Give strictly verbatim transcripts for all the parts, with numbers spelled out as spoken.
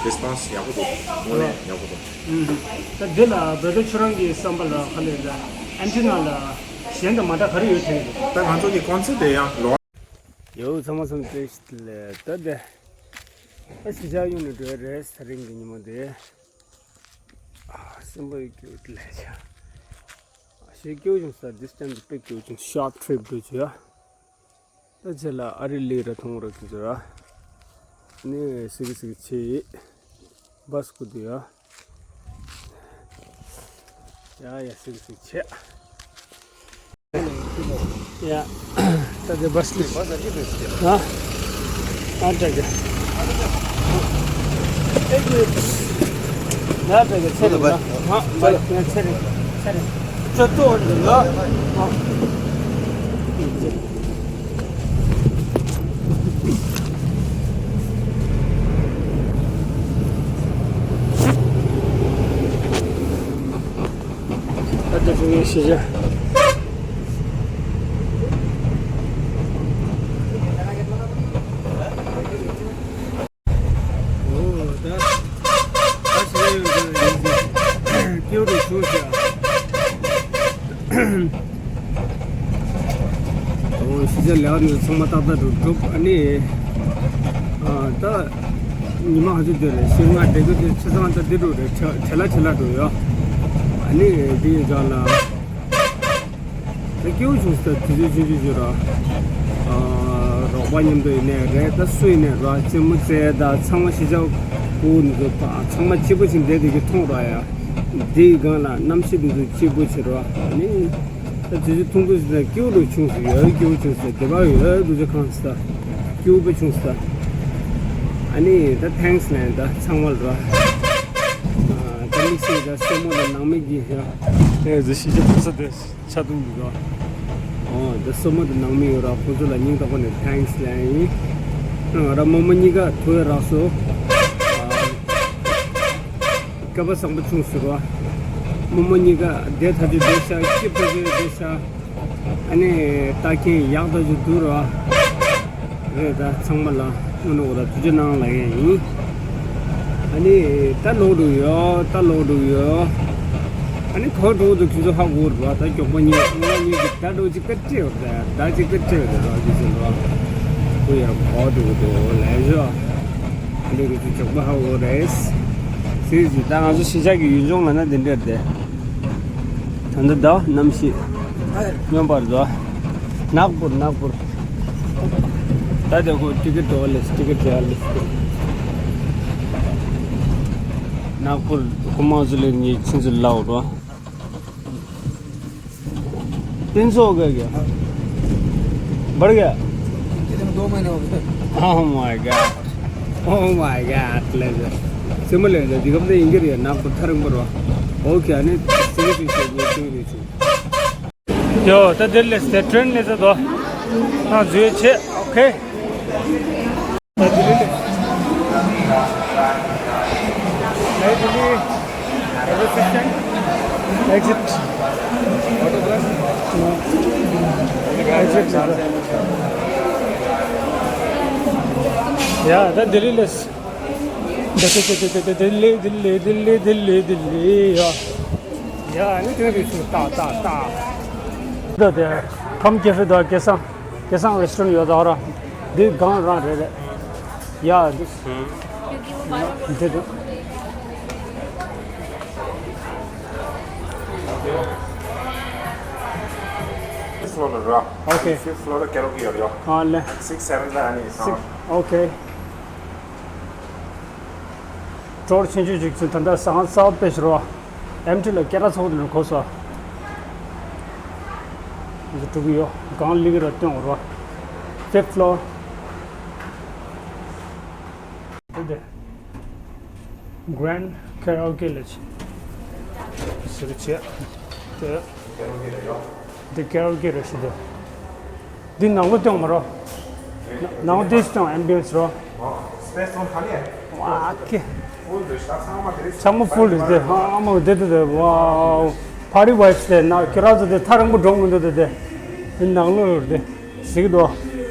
Response ཡག་པོ་འདུག་དངོས་གནས་ཡག་པོ་འདུག་ཨུམ། ད་འདི་ལ་བོད་དོ་ཁྱོད་རང་གི་བསམ་པ་ལ་ག་ལས་ལ་ཨན་ཊི་ན་ལ་གཞན་དང་མ་འདྲ་ག་རེ་ཡོད་དྲན་གི་འདུག་ད་ང་ཚོ་གི་ཀོན་སེབ་དེ་ཡང་ལོ། ཡོ་ཚང་མ་ཚང་མ་བཀྲ་ཤིས་བདེ་ལེགས། ད་དེ་ཨ་གཞིས་ཆགས་གཡུག་ནས་འགྲོ་ཡ་རེད། ད་རིང་གི་ཉིན་མོ་དེ་ཨ་སེམས་པ་ཡོད་རྒྱུ་ལས་ཆ་ཞེ་སྐྱིད་བྱུང་ས། This time དེ་དཔེ་སྐྱིད་བྱུང་། Short trip འགྲོ་རྒྱུ་ཡ། ད་ཆེ་ལ་ཨ་རི་ལི་ར་མཐོང་ར་ཁྱེད་ཚོ་ར། ནི་སིག་སིག་ཆེ། བ་སི་ཀུ་དུ་ཡ། ཡ་ཡ་སིག་སིག་ཆེ། ཡ། ད་དེ་བ་སི་ལི། བ་སི་ཨ་ཅི་བེ་སི། ཧ། ཨ་ཏྲ་གི། ཨེ་གི། ན་ཏྲ་གི་ཚེ་རིང་ལ། ཧ། བ་ཡ་ཚེ་རིང་། ཚེ་རིང་། ཅོ་ཏོ་འདི་ལ། ཧ། ད་ལྟ་བུ་ངས་ཤེས་བྱ། ཨོ་ད། ད་ཤེས་བྱ་ཡོད་འདི་ཡིན་གྱི། སྐྱིད་རུ་བྱུང་ཤག་ཨོ་ཤེས་བྱ་ལས་ཀ་འདི་ཚང་མ་ཏག་ཏག་འགྲུབ་འགྲུབ། ཨ་ནི། ཨ་ད། ཉི་མ་ཧ་ཅང་དེ་རེད། ཤིང་ང་དེ་གི་དེ་ཆ་ཚང་ད་འདི་འགྲོ་རེད། ཁྲ་ཁྲ་ལ་ཁྲ་ལ་འགྲོ་ཡོད། ཨ་ནི་དེ་ཡི་རྒྱབ་ལ་ད་སྐྱིད་པོ་བྱུང་སོང་། དུས་ཚོད་ཆུང་ཆུང་ཞིག་ར། ཨ་རོགས་པ་མཉམ་དུ་ཡིན་ནའི་རེད། ད་སུ་ཡིན་ནའི་ར། རྩེད་མོ་རྩེ་ད་ཚང་མ་ཤི་ཆག་གུ་འདུག་ཚང་མ་གཅིག་པ་ཞིག་བསྡད་དེ་གི་མཐོང་ར་ཡ། དེའི་སྒང་ལ་གནམ་གཤིས་དེ་ཚོ་སྐྱིད་པོ་བྱེད་ར། ཨ་ནི། ད་དུས་ཚོད་ཐུང་ཐུང་ཞིག་ན་སྐྱིད་པོ་རུ་བྱུང་སོང་། ཡོད་སྐྱིད་པོ་བྱུང་སོང་། དེ་བ་ཡོད་དུས་ཚོད་གང་སོང་། སྐྱིད་པོ་བྱུང་སོང་། ཨ་ནི་ད་thanks ལན་ད་ཚང་མ་ལ་ར། ཨ་ད་དམིགས་བསལ་ད་སྲས་མོ་དང་ནང་མི་གི་ཡ། དེ་ཚོ་ཤི་ཆ་ཕོ་ས་དེ་ཆ་ཐུང་འདུག་ག་ཨོ་ད་སྲས་མོ་དང་ནང་མི་ཡོད་ར། ཁོང་ཚོ་ལ་སྙིང་ཐག་པ་ནས་thanks ལན་ཡིན། ང་ར་རྨོ་མོ་གཉིས་ཀ་ཐུག་ཡ་རག་སོང་། ཨ། སྐལ་པ་བཟང་པོ་བྱུང་ཟེར་བ། རྨོ་མོ་གཉིས་ཀ་བསྡད་ཐག་ཆོད་བསྡད་ཤག་སྐྱིད་པོ་བྱས་བསྡད་ཤག་ཨ་ནི་ལྟ་མཁན་ཡག་ཐག་ཆོད་འདུག་ར། རེད། ད་ཚང་མ་ལ་དངོས་གནས་འོ་ད་ཐུགས་རྗེ་གནང་ལབ་ཡས་ཡིན། ཨ་ནི་ད་ལོག་འགྲོ་ཡོད། ད་ལོག་འགྲོ་ཡོད། ཨ་ནི་ག་པར་འགྲོ་འདུག་ཁྱོད་ཚོ་ཧ་གོ་རེད་བ། ད་མགྱོགས་པོ་གཉིས་སྔོན་མ་གཉིས་ཀྱི་ད་འགྲོ་ཅིག་སྐད་ཆ་ཡོད་རེད། ད་ཅིག་སྐད་ཆ་ཡོད་རེད་ར། ཁྱོད་ཚོ་ར་ཁོ་ཡར་གོ་འགྲོ་འདུག་ལས་ཞོ། འདི་རུ་ཚོ་མགྱོགས་པོ་ཧ་གོ་རེད། སྲིད་ཟིན་ད་ང་ཚོ་གཞིས་ཆགས་ཀྱི་ཡུལ་ལྗོངས་ལ་ན་འདི་འདྲ་རེད་དེ། ད་ལྟ་ཟླ་བ་གནམ་གཤིས་སྨྱོན་པར་འགྲོ། ནག་པུར་ནག་པུར། ད་དེ་ཁོ་ཊི་ཀེ་ཊི་འགྲོ་ལེས། ཊི་ཀེ་ཊི་འགྲོ་ལེས། ནག་པུར་ཁོ་མང་ཚོ་ལས་ངའི་ཁྱིམ་ཚོ་ལའོ་འགྲོ། तीन सौ हो गया क्या? बढ़ गया? कितने, दो महीने हो गए। Oh my god. Oh my god. ले जा। सिमले जा। दिगम दे इंगर या ना पत्थर पर। ओके, अने सिंह सिंह से ये सिंह सिंह। यो, त दिल्ली से ट्रेन ले जा दो। हाँ, जो छे, okay. Exit. Exit. ཡ་ད་ལྡི་ལི་ལས། ལྡི་ལི་ལྡི་ལི་ལྡི་ལི་ལྡི་ལི་ལྡི་ལི་ཡ། ཡ་ནི་དེ་རིགས་སུ་ཏག་ཏག་ཏག་ད་དེ་ཁམ་ཀེ་ཧྥེ་དང་སྐལ་བཟང་། སྐལ་བཟང་རེ་སི་ཊོ་རན་ཊི་ཡོད་ད་ར། འདི་སྒང་རང་རེད་རེད། ཡ་འདི། འདི་འདུག Fifth floor ལ་ར། Okay. Fifth floor ལ་ཀེ་རོ་ཀེ་ཡོད་ཡོད། ཨ་ལེ། Six seven ལ་ཨ་ནི། Six. Okay. གྲོར་ཆེན་ཆུ་ཅིག་ཚུན་ད་ལྟ་ས་ཧང་སའོ་པེ་ཤི་རོ། ཨེམ་ཊི་ལ་སྐད་གྲགས་ཚོགས་འདུ་གོ་སོ། འདི་དྲུག་ཡོད། གང་ལིག་ར་སྟོན་རོ། Fifth floor. དེ་དེ། Grand Karaoke ལ་ཆེ། ཟེར་ཆེ། དེ། འདི་ཀེ་རོ་ཀེ་རེད་ཤི་འདུག་འདི་ནང་ལོ་སྟོན་མ་རོ། ནང་ལོ་དེ་སྟོན་ཨེམ་བི་ཡན་སི་རོ། Space on ཁ་ནས། ཨ་ཁེ། Full རེད་ཤག་ཚང་མ་དེ་རེད། ཚང་མ་full རེད་དེ། ཨ་མ་དེ་དེ་དེ། Wow. Party vibes དེ་ན་ཁྱེད་རང་ཚོ་དེ་ཐག་རིང་པོ་འགྲོ་མི་འདུག་དེ་དེ། འདི་ནང་ལོ་རེད་དེ། ཟིག་འདུག་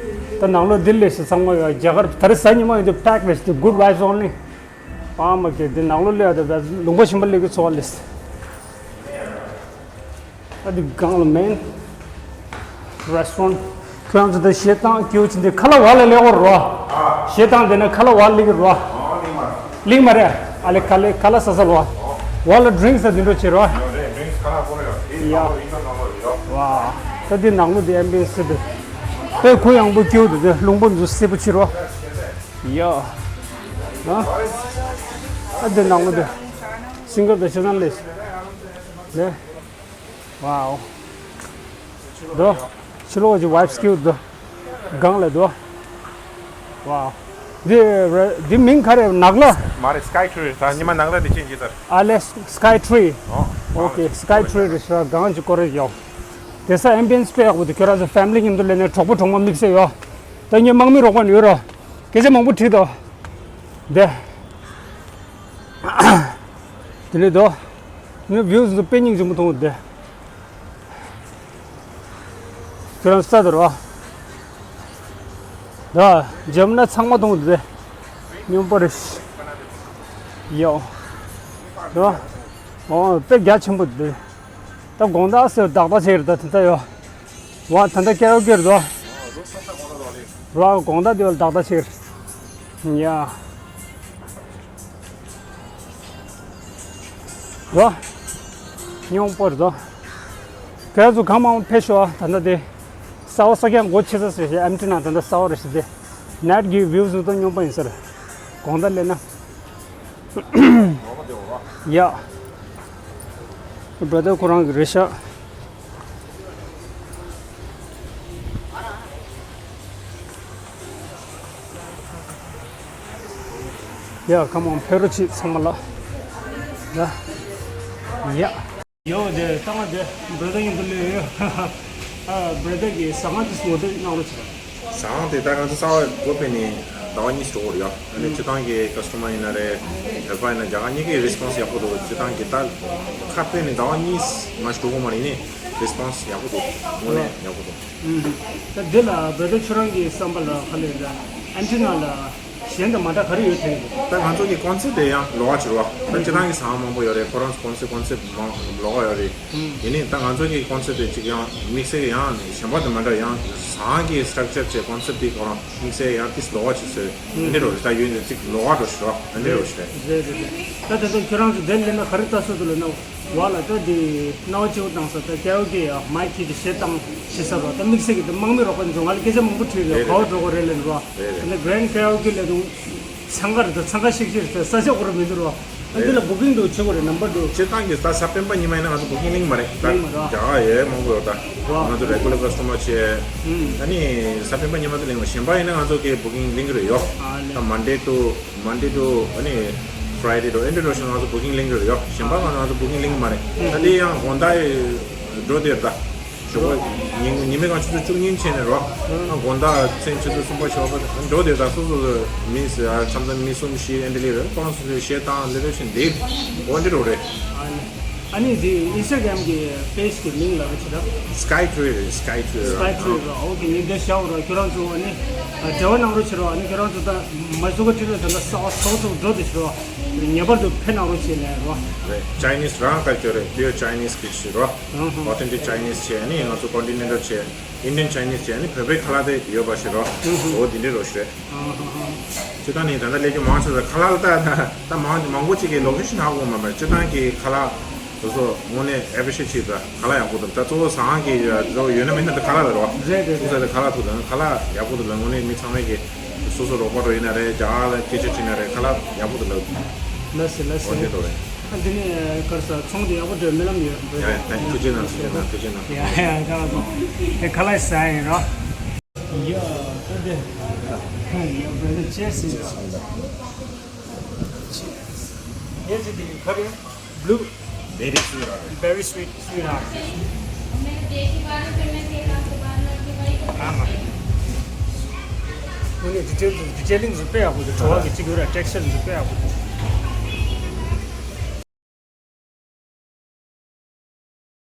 ད་ནང་ལོ་འདི་ལས་སུ་ཚང་མ་རྒྱ་གར་ད་རེས་གཟའ་ཉི་མ་ཡིན་དུས་packed རེད་ཤི་འདུག Good vibes only. པ་མ་གི་འདི་ནང་ལོ་ལས་ཡ་དེ་བས་ལུང་པ་ཞིམ་པ་ལས་ཀྱི་འཚོ་བ་ལས། ཨ་འདི་སྒང་ལ་མེན་རེ་སི་ཊོ་རན་ཁྱོད་རང་ཚོ་ད་གཞས་བཏང་སྐྱིད་པོ་ཅིག་འདི་ཁ་ལག་བ་ལ་ལེགས་པོ་རོ། གཞས་བཏང་དེ་ན་ཁ་ལག་བ་ལེགས་རོ། ལེགས་མ་རེད། ཨ་ལེ་ཁ་ལེ་ཁ་ལག་ས་ས་ལོ། བ་ལ་ཌི་རིང་ས་འདི་འགྲོ་བྱེད་རོ། ཡ། ཝ། ད་འདི་ནང་ལོ་འདི་ཨེམ་བི་ཡེན་སི་འདི། དཔེ་གུ་ཡངས་པོ་སྐྱིད་པོ་འདུག་དེ་རླུང་པོ་འདུག་སེ་པོ་ཕྱི་རོ། ཡ། ཨ། ཨ་འདི་ནང་ལོ་འདི། སིང་གར་དང་ཤ་ཚང་ལས། ལས། ཝའོ། དོ། ཕྱི་ལོགས་ཀྱི་ཝའིབ་སི་ཀྱིའུ་དོ། སྒང་ལ་དོ། ཝའོ། འདི་ར་འདི་མིང་ག་རེ་ནགས་ལ། མ་རེད། སི་ཀའི་ཊི་རི་རེད། ད་ཉི་མ་ནགས་ལ་དེ་ཅན་གྱི་ཚར། ཨ་ལེ་སི་ཀའི་ཊི་རི། ཨོ། ཨོ་ཁེ། སི་ཀའི་ཊི་རི་རེད་ཤག་སྒང་གི་སྐོར་རེད་ཡོད། དེ་ས་ཨེམ་བི་ཡེན་སི་དཔེ་ཡག་པོ་འདུག་ཁྱོད་རང་ཚོ་ཕེ་མི་ལི་མཉམ་དུ་སླེབས་ནས་གྲོགས་པོ་གྲོགས་མོ་དམིགས་བསལ་ཡོད། ད་ངས་དམག་མི་རོགས་པ་ནས་ཡོད་རོ། སྐད་ཆ་མང་པོ་དྲིས་དོ། དེ། དེ་ནས་དོ། ངས་བིའུ་ཟུ་དཔེ་སྙིང་རྗེ་མོ་མཐོང་དེ། ཁྱོད་རང་ས་དོ་རོ། ད་འཇམ་ན་ཚང་མ་མཐོང་དེ། སྙོམས་པོ་རེ། ཡོ། དོ། ཨོ་དཔེ་རྒྱ་ཆེན་པོ་དེ། ད་དགོང་དག་སེ་བདག་ད་ཆེར་ད་དེ་ད་ཡོ། ཝ་ད་ད་ཀེ་རོ་ཀེར་དོ། རོ་དགོང་དག་དེ་བ་བདག་ད་ཆེར། ཡ། རོ། སྙོམས་པོར་རོ། ག་ཚོད་གང་མང་ཕེབས་ཤོག་ད་ལྟ་དེ། ས་བ་ས་ཀྱང་སྒོ་ཕྱེ་ས་ཟེར་ཞེས་ཨེམ་ཊི་ན་ད་ལྟ་ས་བ་རེ་ཞིག་དེ། ནེཊ་གི་བིའུ་ཟུ་ཏོ་སྙོམས་པོ་ཡིན་ཟེར། དགོང་དག་སླེབས་ན། ཡ། བྷ་ར་དར་ཁོ་རང་གི་རེད་ཤག་ཡ། ཁ་མང་ཕེབས་རོགས་བྱེད་ཚང་མ་ལ། ཡ། ཡ། ཡོ་དེ་ལྟ་ང་དེ་བྷ་ར་དར་མཉམ་དུ་སླེབས་ཡོད། ཨ་བྷ་ར་དར་གི་ཟ་ཁང་དེ་ངོ་སྤྲོད་གནང་རོགས་བྱེད། ཟ་ཁང་དེ་ད་ང་ཚོ་གསར་པ་སྒོ་ཕྱེ་ནས་ཟླ་བ་གཉིས་འགྲོ་གི་རེད་ཡ། ཨ་ནི་སྤྱིར་བཏང་གི་ཀ་སི་ཊོ་མར་ཡིན་ན་རེད། བོད་པ་ཡིན་ན་རྒྱ་གར་གཉིས་ཀའི་རེ་སི་པོན་སི་ཡག་པོ་འདུག་སྤྱིར་བཏང་གི་ད་ཁ་གཏད་ནས་ཟླ་བ་གཉིས་མ་ཞིག་འགྲོ་གི་མ་རེད། ཡིན་ནའི་རེ་སི་པོན་སི་ཡག་པོ་འདུག་དངོས་གནས་ཡག་པོ་འདུག་ད་འདི་ལ་བྷ་ར་དར་ཁྱོད་རང་གི་བསམ་པ་ལ་ག་ལེར་ཨན་ཊི་ན་ལ་གཞན་དང་མ་འདྲ་ག་རེ་ཡོད་དྲན་གི་འདུག་ད་ང་ཚོ་གི་ཀོན་སེབ་དེ་ཡང་ལོགས་ཀ་བྱེད་རོགས། ད་སྤྱིར་བཏང་གི་ཟ་ཁང་མང་པོ་ཡོད་རེད། ཁོ་རང་ཚོ་ཀོན་སེབ་ཀོན་སེབ་མང་ལོགས་ཀ་ཡོད་རེད། ཡིན་ནའི་ད་ང་ཚོ་གི་ཀོན་སེབ་དེ་གཅིག་ཡང་དམིགས་བསལ་ཡང་གཞན་པ་དང་མ་འདྲ། ཡང་ཟ་ཁང་གི་སི་ཊྲག་ཅར་བྱས་ཀོན་སེབ་དེ་ཁོ་རང་དམིགས་བསལ་ཡང་ཏིས་ལོགས་ཀ་བྱེད་ཟེར། འདི་འདྲ་རེད། ད་ཡོད་ནི་གཅིག་ལོགས་ཀ་འགྲོ་ཞེས་རོགས། འདི་འདྲ་རེད། རེད་རེད་རེད། ད་དེ་ཚོ་ཁྱོད་རང་ཚོ་དེ་སླེབས་ན་ག་རེ་ལྟ་སྲོལ་འདུག་ལབ་ན། བ་ལ་ད་དེ་སྣང་བ་སྐྱིད་པོ་བཏང་ས་ད་ཀེ་ར་ཨོ་ཀེ་ཡ་མའི་ཁྱེད་ཀྱི་གཞས་བཏང་ཞེས་ཟེར་བ་ད་དམིགས་བསལ་གྱི་ད་དམག་མི་རོགས་པ་འཛོམས་ང་ལ་སྐད་ཆ་མང་པོ་དྲིས་ཡོད། རེད་ག་བ་རེད། འགྲོ་དགོས་རེད་ལབ་རོགས། རེད་རེད། ད་ནི་གྷ་རན་ཌི་ཀེ་ར་ཨོ་ཀེ་ལ་དུང་འཚང་ཁ་རེད། ད་འཚང་ཁ་ཤིག་ཤིག་རེད། ད་ས་ཆ་ཁོ་རང་མི་འདུག་རོགས། ད་འདི་ལ་བུ་ཀིང་འདུག་བྱེད་དགོས་རེད། ནམ་བར་འདུག་སྤྱིར་བཏང་གི་ད་གཟའ་སྤེན་པ་ཉི་མ་ཡིན་ན་ང་ཚོ་བུ་ཀིང་ལེན་གྱི་མ་རེད། ད་ལེན་གྱི་མ་རེད། རྒྱ་གར་ཡོད་མང་པོ་ཡོད། ད་ང་ཚོ་རེ་གུ་ལར་ཀ་སི་ཊོ་མར་བྱས། ཨ་ནི་གཟའ་སྤེན་པ་ཉི་མ་དུ་ལེན་གྱི་མ་རེད། གཞན་པ་ཡིན་ན་ང་ཚོ་གི་བུ་ཀིང་ལེན་གྱི་རེད་ཡོད། ད་མན་ཌེ་ཏུ་མན་ཌེ་ཏུ་ཨ་ནི་ཕ་རའི་ཌེ་འགྲོ་ཨེ་འདྲ་འགྲོ་ཞིག་ང་ཚོ་བུ་ཀིང་ལེན་གྱི་རེད་ཡོད། གཞན་པ་ང་ཚོ་བུ་ཀིང་ལེན་གྱི་མ་རེད། ད་དེ་ཡང་དགོང་དག་འགྲོ་དེར་ད། ཞོགས་པ་ཉིན་ཉི་མའི་སྒང་ཆུ་ཚོད་བཅུ་གཉིས་ཕྱིན་ནས་རོ། དགོང་དག་མཚན་ཆུ་ཚོད་གསུམ་པ་ཞོགས་པ་འགྲོ་དེར་ད་སོ་སོ་མི་མཚམས་མཚམས་མི་གསུམ་བཞི་ཨེ་འདྲ་ལེ་རེད། ཁོ་རང་ཚོ་གཞས་བཏང་ལེ་ལེ་བཞིན་འདི་འོ་འདི་རོ་རེད། ཨ་ནི་ཨ་ནི་འདི་ཨིན་སི་ཊ་གྷ་རམ་གྱི་པེ་ཇི་གི་མིང་ལ་ག་ཅི་ར། སི་ཀའི་ཊི་རི་རེད། སི་ཀའི་ཊི་རི་ར། སི་ཀའི་ཊི་རི་ར། ཨོ་ཁེ། ངས་འདི་བཞག་ར། ཁྱོད་རང་ཚོ་ཨ་ནི་འབྲེལ་བ་གནང་རོགས་བྱེད་རོགས། ཨ་ནི་ཁྱོད་རང་ཚོ་ད་མ་བཟོ་ག་ཁྲིད་ལ་ད་ལྟ་ས་བ་ཚོགས་ཚོགས་འགྲོ་དུ་ཕྱིར་རོགས། ངེས་པར་དུ་ཕེབས་གནང་རོགས་བྱེད་ལས་རོགས། རེད། ཅའི་ནིས་རང་ལྟར་ཁྱོད་རེད། པིའུར་ཅའི་ནིས་གི་ཤི་རོགས། ཨོ་ཐེན་ཊིག་ཅའི་ནིས་བྱས། ཨ་ནི་ང་ཚོ་ཀོན་ཊི་ནེན་ཊལ་བྱས། ཨིན་ཌི་ཡན་ཅའི་ནིས་བྱས། ཨ་ནི་བོད་པའི་ཁ་ལག་དེ་ཡོད་པ་ཞིག་རོགས། འོ་དེ་འདྲའི་རོགས་ཞིག་རེད། སྤྱིར་བཏང་ནི་ད་ལྟ་སླེབས་རྒྱུ་མང་ཆེ་ས་ཁ་ལག་ལ་ད་ད་མང་མང་པོ་ཅིག་གི་ལོ་ཀེ་ཤན་ཧ་གོ་མ་མེད། སྤྱིར་བཏང་གི་ཁ་ལག་སོ་སོ་དངོས་གནས་ཨེ་པི་རི་ཤི་ཡེ་ཊི་བྱེད་ད་ཁ་ལག་ཡག་པོ་འདུག་ད་གཙོ་བོ་ཟ་ཁང་གི་གཙོ་བོ་ཡོད་ན་མེད་ན་ད་ཁ་ལག་ལ་རོ། རེད་རེད། ཐུག་ས་དེ་ཁ་ལག་ཐུག་ད་ཁ་ལག་ཡག་པོ་འདུག་ལ། དངོས་གནས་མི་ཚང་མས་ཀྱི་སོ་སོ་རོགས་པ་རོ་ཡིན་ན་རེད། རྒྱ་གར་ལ་སྐད་ཆ་དྲིས་ན་རེད། ཁ་ལག་ཡག་པོ་འདུག་ལ། ལགས་སེ་ལགས་སེ། འོ་འདི་འདྲ་རེད། ཨ་འདི་ནས་གར་ས་ཚོང་དེ་ཡག་པོ་འདྲ་སྨོན་ལམ་ཡོད། ཡ་ཡ། ཐེང་ཐུགས་རྗེ་གནང་། ཐུགས་རྗེ་གནང་། ཐུགས་རྗེ་གནང་། ཡ་ཡ། ད་དེ་ཁ་ལག་ཟ་ཡིན་རོ། ཡ་ད་དེ། ཡ་བྷ་ར་དར་ཅི་ཡར་སི། ཡ་ཅི་དེ་ག་རེ། Blue. Very sweet. Very sweet, sweet. ཨ་མ། ཁོ་ནི་ཌི་ཊེལ་ཌི་ཊེ་ལིང་དཔེ་ཡག་པོ་འདུག་བྲོ་བ་གི་གཅིག་ཡོད་ར། ཊེག་སི་ཅར་དཔེ་ཡག་པོ་འདུག